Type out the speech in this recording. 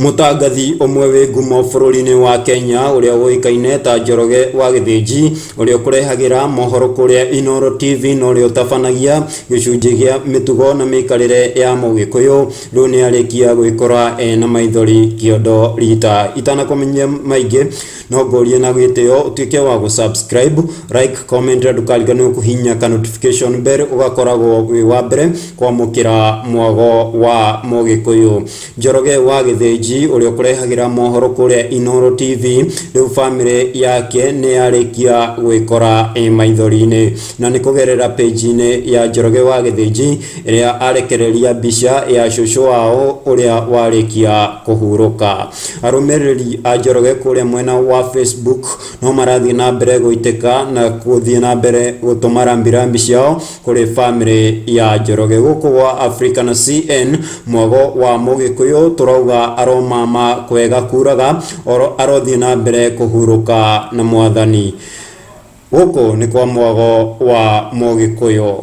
Mũtangathi ũmwe wĩ ngumo bũrũri-inĩ wa Kenya ũrĩa ũĩkaine ta Njoroge wa Gĩthĩnji, ũrĩa ũkũrehagĩra mohoro kũrĩa Inooro TV na ũrĩa ũtabanagia gĩcunjĩ gĩa mĩtugo na mĩikarĩre ya Mũgĩkũyũ, rĩu nĩ arĩkia gwĩkora ena maithori kĩondo rita. Itanakũmenyia maingĩ, no ngũrie na gĩtĩo ũtuĩke wa gũ-subscribe, like, comment na ndũkariganĩrwo kũhihinya ka notification bell, ũgakoragwo wĩ wa mbere kwamũkĩra mwago wa Mũgĩkũyũ. Njoroge wa Gĩthĩnji ũrĩa ũkũrehagĩra mohoro kũrĩa Inooro TV, rĩu bamĩrĩ yake nĩ yarĩkia gwĩkora ĩ maithori-inĩ, na nĩ kũgerera page-inĩ ya Njoroge wa Gĩthĩnji ĩrĩa arekereria mbica ya cũcũ wao ũrĩa warĩkia kũhurũka. Arũmĩrĩri a Njoroge kũrĩa mwena wa Facebook no marathiĩ na mbere gũitĩka na gũthiĩ na mbere gũtũma rambirambi ciao kũrĩ bamĩrĩ ya Njoroge. Gũkũ gwa Africa na CN mwago wa Mũgĩkũyũ tũrauga aromama kwega kuraga oro arothiĩ na mbere kũhurũka na Mwathani. Gũkũ nĩ kwa mwago wa Mũgĩkũyũ.